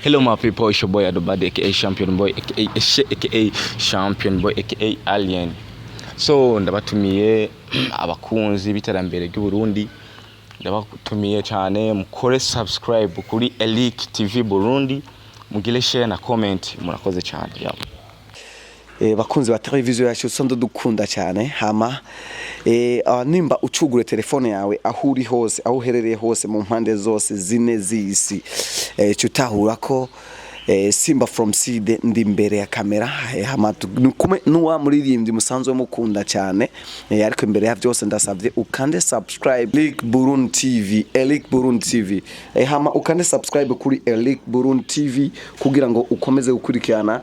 Hello my people, it's your boy Adobadi aka Champion Boy aka Eshe aka Champion Boy aka Alien. So ndabatumiye abakunzi b'iterambere ry'u Burundi, ndabatumiye cyane mukore subscribe kuri Elic TV Burundi, mugire share na comment, murakoze cyane. Yeah. Bakunzi ba televiziyo yacu usanzwe dukunda cyane, hama nimba ucugure telefone yawe, aho uri hose, aho uherereye hose, mu mpande zose zine z'isi, cutahura ko Simba from Seed ndi imbere ya kamera. Hama kumwe n'uwa muririmbyi musanzwe mukunda cyane, ariko imbere ya byose ndasabye ukande subscribe Elic Burundi TV, Elic Burundi TV, hama ukande subscribe kuri Elic Burundi TV kugira ngo ukomeze gukurikirana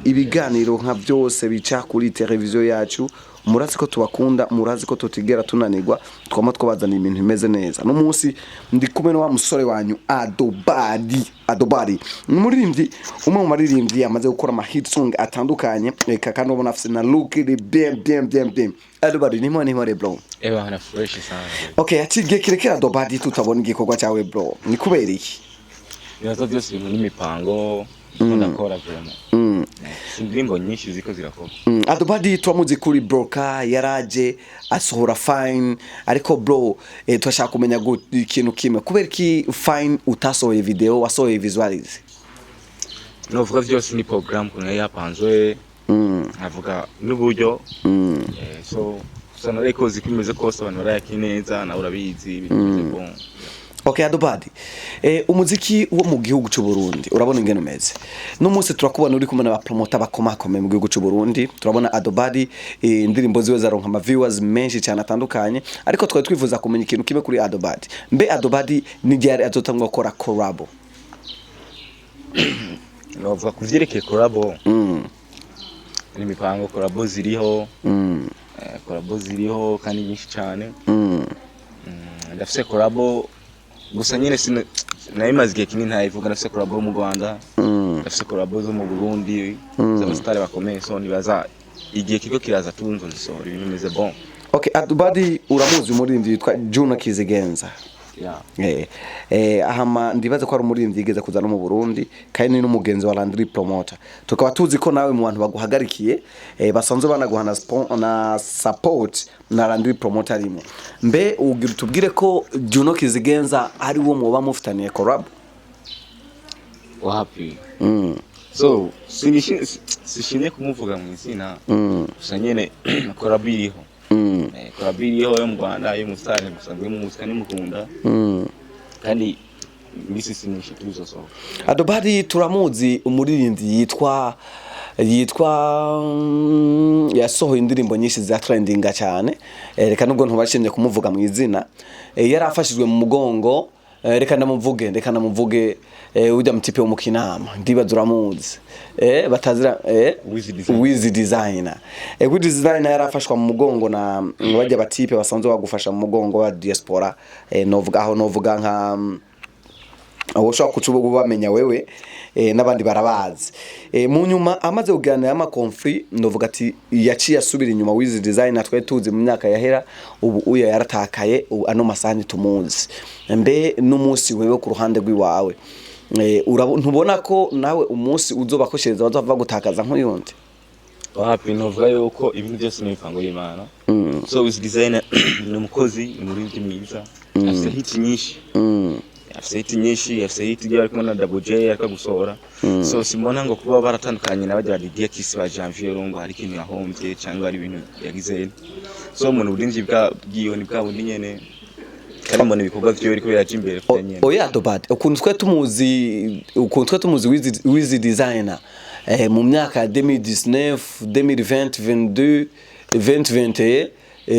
ibiganiro nka byose bica kuri televiziyo yacu. Murazi ko tubakunda, murazi ko tutigera tunanirwa, twama twabazana ibintu bimeze neza. N'umunsi ndi kumwe na wa musore wanyu Adobadi. Adobadi ni umuririmbyi, umwe mu baririmbyi yamaze gukora ama hit song atandukanye, eka kandi ubona afise na look iri bien bien bien bien. Adobadi, ni mwe ni mwe bro? Ewa na fresh sana. Okay, ati kirekera Adobadi tutabona igikorwa cyawe bro, ni kubera iki? Ibibazo byose biri n'imipango ndakora vraiment. Indirimbo nyinshi ziko zirakorwa. Adobadi turamuzi kuri Broka, yaraje asohora Fine, ariko bro, turashaka kumenya ikintu kimwe: kubera iki Fine utasohoye video, wasohoye visualize? Novuga vyose ni programme kuntu yari yapanzwe, nkavuga n'uburyo. So gusa nariko ko imeze kose abantu barayakira neza, nawe urabizi ibintu bimeze bon. Okay Adobadi, umuziki wo mu gihugu cy'u Burundi urabona ingene umeze. N'umunsi turakubona uri kumwe n'abapromota bakomakomeye mu gihugu cy'u Burundi. Turabona Adobadi, indirimbo ziwe zaronka ama viewers menshi cyane atandukanye, ariko twari twifuza kumenya ikintu kimwe kuri Adobadi: mbe Adobadi ni ryari azotangwa gukora collabo? Novuga ku vyerekeye collabo, n'imipango, collabo ziriho. Collabo ziriho kandi nyinshi cyane. Ndafise collabo, gusa nyene nayimaze igihe kinini ntayivuga. Ndafise collabo mu Rwanda, ndafise collabo zo mu Burundi z'abasitari bakomeye, so nibaza igihe kiriko kiraza tunzo zisohora ibintu bimeze bon. Okay Adobadi, uramuzi umuririmbyi yitwa Juno Kizigenza? Yeah. Ahama ndibaza ko ari umuririmbyi yigeze kuza no mu Burundi kandi ni n'umugenzi wa Landry Promoter. Tukaba tuzi ko nawe mu bantu baguhagarikiye, basanzwe banaguha na support na Landry Promoter rimwe. Mbe ugira utubwire ko Juno Kizigenza ari wo muba mufitaniye collab? Wapi. So sishimye kumuvuga mu izina, gusa nyene collabo iriho. Collabo iriho yo mu Rwanda y'umusitari musanzwe muzi kandi mukunda, kandi imisi sinyinshi tuzosohoka. Adobadi, turamuzi umuririmbyi yitwa yasohoye indirimbo nyinshi za trendinga cyane. Reka nubwo ntubashimye kumuvuga mu izina, yari afashijwe mu mugongo, reka ndamuvuge, ujya mutipe wo mu Kinama, ndibaza uramuzi, batazira Wiz Designer. Wiz Designer. Wiz Designer yari afashwa mu mugongo na bajya batipe basanzwe bagufasha mu mugongo wa diaspora, novuga aho novuga nka aho ushobora kuca uba bamenya wewe, n'abandi barabazi. Mu nyuma amaze kuganira ama conflit, novuga ati yaciye asubira inyuma. Wiz Designer twari tuzi mu myaka yahera, ubu uya yaratakaye, ubu ano masaha ntitumuzi. Mbe n'umunsi wewe ku ruhande rw'iwawe, ntubona ko nawe umunsi uzobakoshereza bazova gutakaza nk'uyundi? Wapi, novuga yuko ibintu byose ni imipango y'Imana. So Wiz Designer ni umukozi, ni umuririmbyi mwiza, afise hit nyinshi, afise hit nyinshi, afise hit igiye ari kumwe na Double J ariko gusohora. So simbona ngo kuba baratandukanye na bajya ba Didier Kiss, ba Janvier, ngo hari ikintu yahombye cyangwa hari ibintu yagize. So umuntu uburinzi bwa bwiwe ni bwa bundi nyene, kandi mbona ibikorwa vyiwe biriko biraja imbere kuja nyene. Oya Adobad, ukuntu twe tumuzi Wiz Designer, mu myaka ya 2019, 2020, 22, 2021,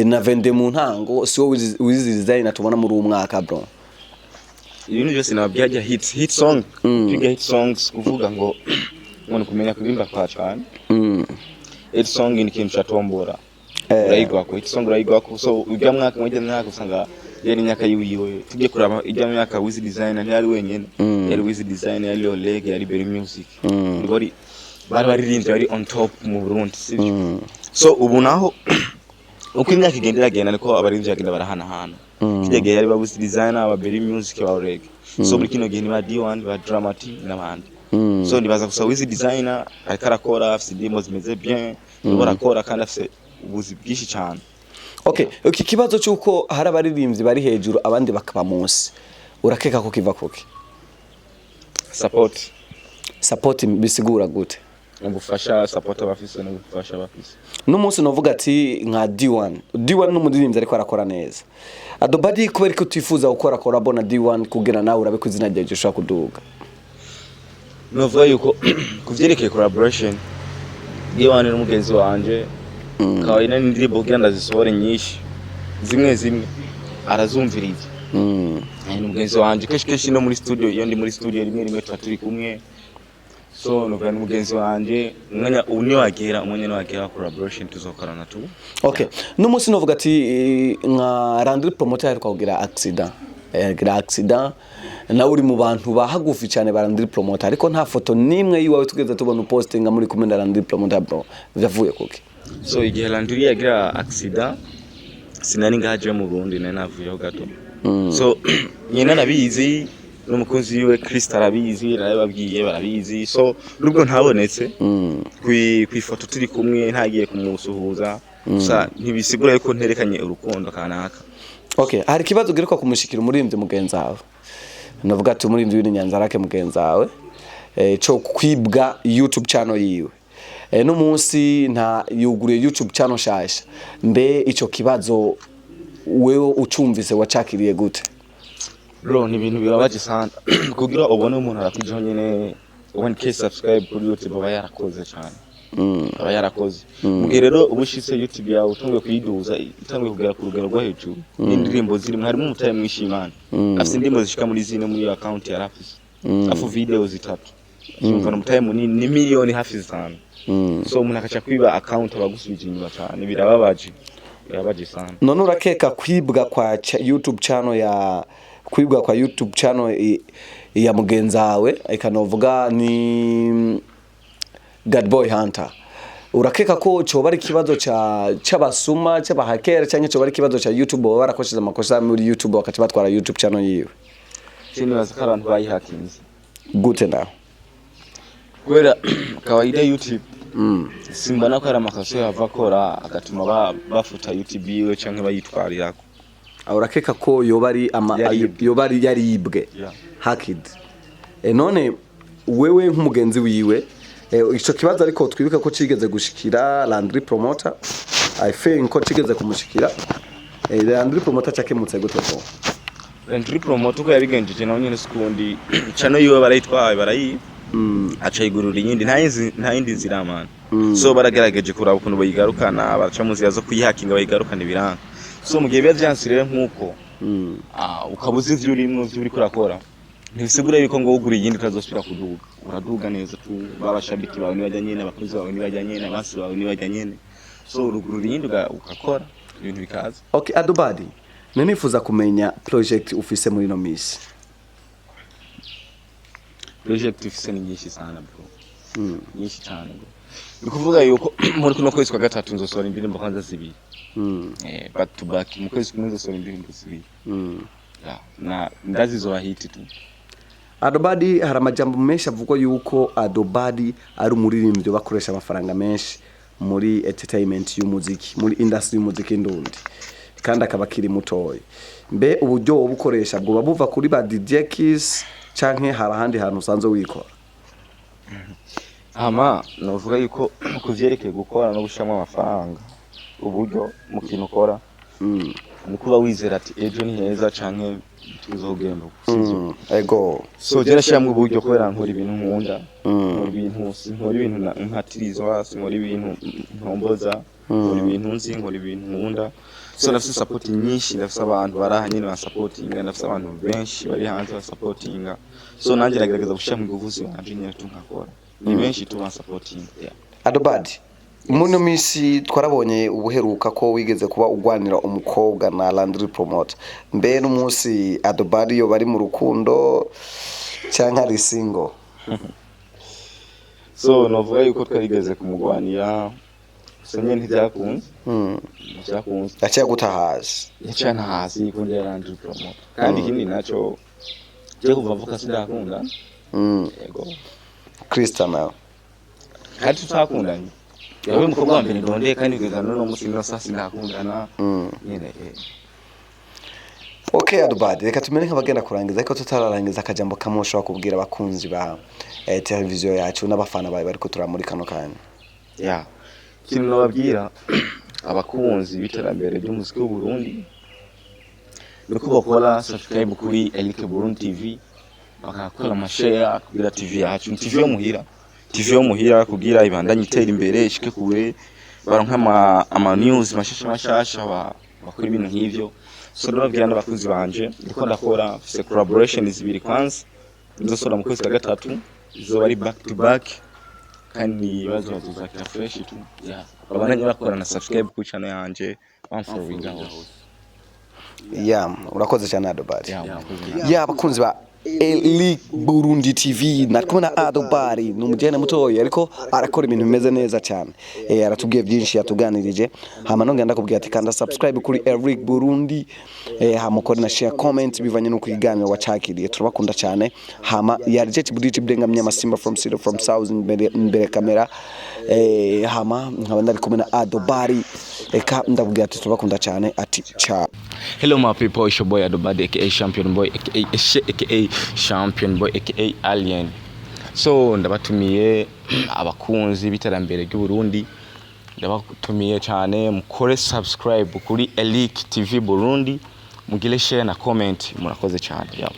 na 22 mu ntango, siwo Wiz Designer tubona muri uwo mwaka bro. Ibintu byose nababwiye, hajya hit song, twiga hit songs, kuvuga ngo ni kumenya kuririmba kwa cyane. Hit song ni ikintu ca tombora, urayigwako hit song, urayigwako. So ujya mwaka muri mwaka usanga yari imyaka yiwiwe. Tujye kuraba ijya myaka, Wiz Designer ntiyari wenyene, yari Wiz Designer, yari Oleg, yari Berry Music. Bari baririmbye bari on top mu Burundi, sivyo? So ubu naho uko imyaka igenda iragenda niko abaririmbyi bagenda barahanahana. Kirya gihe yari ba Wiz Designer, ba Berry Music, ba Oleg. So muri kino gihe ni ba D1, ba Dramati n'abandi. So nibaza gusa Wiz Designer ariko arakora, afise indirimbo zimeze bien, ariko arakora kandi afise ubuzi bwinshi cyane. Okay, iki kibazo cy'uko hari abaririmbyi bari hejuru abandi bakaba munsi, urakeka ko kiva kuki? Support. Support bisigura gute? Ubufasha, support abafise n'ubufasha bafise. N'umunsi novuga ati nka D1, D1 n'umuririmbyi ariko arakora neza. Adobadi, kubera ko utifuza gukora collabo na D1 kugira nawe urabe ko izina ryawe rishobora kuduga? Novuga yuko kuvyerekeye collaboration, D1 n'umugenzi wanje, kawaida n'indirimbo kugira ndazisohore nyinshi, zimwe zimwe arazumviriza. Ni umugenzi wanje, kenshi kenshi no muri studio, iyo ndi muri studio rimwe rimwe tuba turi kumwe. So novuga ni umugenzi wanje, umwanya ubu niwagera, umwanya niwagera wa collaboration tuzokorana tu. Okay, n'umunsi novuga ati nka Landry Promoter aheruka kugira accident, yagira accident, nawe uri mu bantu bahagufi cyane ba Landry Promoter, ariko nta foto nimwe yiwawe tugeze tubona upostinga muri kumwe na Landry Promoter. Bro, vyavuye kuki? So igihe Landry yagira accident sinari ngaje mu Burundi, nari navuyeho gato. So nyina arabizi n'umukunzi wiwe Christ arabizi, narababwiye barabizi. So nubwo ntabonetse kw'ifoto turi kumwe, ntagiye kumusuhuza gusa, ntibisigura yuko nterekanye urukundo kanaka. Okay, hari ikibazo ugiruka kumushikira umuririmbyi mugenzi wawe, navuga ati umuririmbyi w'ini Nyanzarake mugenzi wawe, co kwibwa YouTube channel yiwe, n'umunsi nta yuguriye YouTube channel shasha. Mbe ico kibazo wewe ucumvise wacakiriye gute? Bro, ni ibintu bibabaje sana kugira ubone umuntu arakwijeho nyene 1K subscribe kuri YouTube, aba yarakoze cyane, aba yarakoze. Mu gihe rero uba ushitse YouTube yawe utanguye kuyiduza, itanguye kugera ku rugero rwo hejuru n'indirimbo zirimo, harimo umutahe mwinshi. Imana afise indirimbo zishika muri zine muri iyo account yari afise, afu video zitatu. Urumva ni umutahe munini, ni miliyoni hafi 5. So umuntu akaca kwiba account aba agusubije inyuma cyane, birababaje, birababaje sana. None urakeka kwibwa kwa YouTube channel ya, kwibwa kwa YouTube channel ya mugenzi wawe, ikanovuga ni God Boy Hunter, urakeka ko coba ari ikibazo ca c'abasuma, c'abahakera, canke coba ari ikibazo ca YouTube, baba barakoresheje amakosa muri YouTube bakaca batwara YouTube channel yiwe? Sinibaza ko abantu bayihakinze. Gute nawe? Kubera kawaida YouTube simbona ko hari amakosa yava akora agatuma bafuta YouTube yiwe canke bayitwarirako. Aho urakeka ko yoba ari ama Yaribwe. Yoba ari yaribwe? Yeah. Hacked. None wewe nk'umugenzi wiwe, ico kibazo ariko twibuke ko cigeze gushikira Landry Promoter, I think ko cigeze kumushikira. Landry Promoter cakemutse gute ko? Landry Promoter uko yabigenjeje nawe nyene sikundi, channel yiwe barayitwaye, barayiba, aca yigurura iyindi, nta yindi nzira man. So baragerageje kuraba ukuntu bayigarukana, baraca mu nzira zo kuyihakinga bayigarukana, ibiranga. So mu gihe biba vyanse rero nk'uko ukaba uzi ivyo urimwo, ivyo uriko urakora, ntibisigura yuko ngo wugura iyindi utazosubira kuduga. Uraduga neza tu, babashabiki bawe nibajya nyene, abakozi bawe nibajya nyene, abansi bawe nibajya nyene. So urugurura iyindi ugakora ibintu bikaza. Okay, Adobadi, nanifuza kumenya project ufise muri no misi. Project ifise ni nyinshi sana bro, nyinshi cyane bro. Ni kuvuga yuko muri kuno kwezi kwa gatatu nzosohora indirimbo kwanza zibiri, back to back. Mu kwezi kumwe nzosohora indirimbo zibiri. Yeah, na ndazizoba hit tu. Adobadi, hari amajambo menshi avugwa yuko Adobadi ari umuririmbyi bakoresha amafaranga menshi muri entertainment y'umuziki, muri industry y'umuziki ndundi, kandi akaba akiri mutoya. Mbe uburyo wowe ukoresha bwoba buva kuri ba DJ Kiss canke hari ahandi hantu usanzwe wikora? Hama novuga yuko kuvyerekeye gukora no gushiramo amafaranga, uburyo mu kintu ukora, ni kuba wizera ati ejo ni heza canke tuzogenda uku, sivyo? Ego. So je nashiramwo uburyo kubera nkora ibintu nkunda, nkora ibintu, sinkora ibintu nkatirizwa, sinkora ibintu ntomboza, nkora ibintu nzi, nkora ibintu nkunda. So ndafise support nyinshi, ndafise abantu bari aha nyene bansapotinga, ndafise abantu benshi bari hanze basapotinga. So nanjye ndagerageza gushira mu nguvu zanje nyene tu nkakora. Ni benshi tu bansapotinga, yeah. Adobadi, muno misi twarabonye ubuheruka ko wigeze kuba ugwanira umukobwa na Landry Promoter. Mbe n'umunsi Adobadi yo bari mu rukundo canke ari single? So novuga yuko twarigeze kumugwanira gusa nyene ntivyakunze. Ntivyakunze. Yaciye aguta hasi? Yaciye hasi kundi ya Landry Promoter. Kandi ikindi naco, je kuva mvuka sindakunda. Yego. Krista nawe? Kandi tutakundanye, yabaye umukobwa wa mbere ndondeye, kandi kugeza n'uno munsi no sasa sinakundana nyene. Okay, Adobadi, reka tumere nk'abagenda kurangiza, ariko tutararangiza, akajambo kamwe ushobora kubwira abakunzi ba televiziyo yacu n'abafana bawe bariko turamuri kano kanya. Ya, ikintu nababwira abakunzi b'iterambere ry'umuziki w'u Burundi ni uko bakora subscribe kuri Eric Burundi TV, bakakora amashare kugira TV yacu ni TV yo muhira, TV yo muhira, kugira ibandanye itera imbere, ishike kure, baronke ama news mashasha mashasha, bakora ibintu nk'ivyo. So ndababwira n'abakunzi banje, ndiko ndakora, mfise collaboration zibiri kwanza nzosora mu kwezi kwa gatatu, izoba ari back to back, kandi ibibazo bazozakira fresh tu. Yeah, babandanye bakora na subscribe ku channel yanje, bamfollowinga hose. Ya, urakoze cyane, Adobadi. Yeah, murakoze namwe. Ya, abakunzi ba Eli Burundi TV, nari kumwe na Adobari, ni umujene mutoya ariko arakora ibintu bimeze neza cyane. Aratubwiye byinshi, yatuganirije. Hama nongera ndakubwira ati kanda subscribe kuri Eric Burundi, hama ukore na share, comment, bivanye n'uko ikiganiro wacakiriye. Turabakunda cyane. Hama yari Jet Buditi Bdenga Mnyama Simba from City from South imbere kamera, hama nkaba ndari kumwe na Adobari. Reka ndakubwira ati turabakunda cyane, ati ciao. Hello my people, it's your boy Adobadi aka Champion Boy aka Eshe aka Champion Boy aka Alien. So ndabatumiye abakunzi b'iterambere ry'u Burundi, ndabatumiye cyane mukore subscribe kuri Elic TV Burundi, mugire share na comment. Murakoze cyane. Yeah.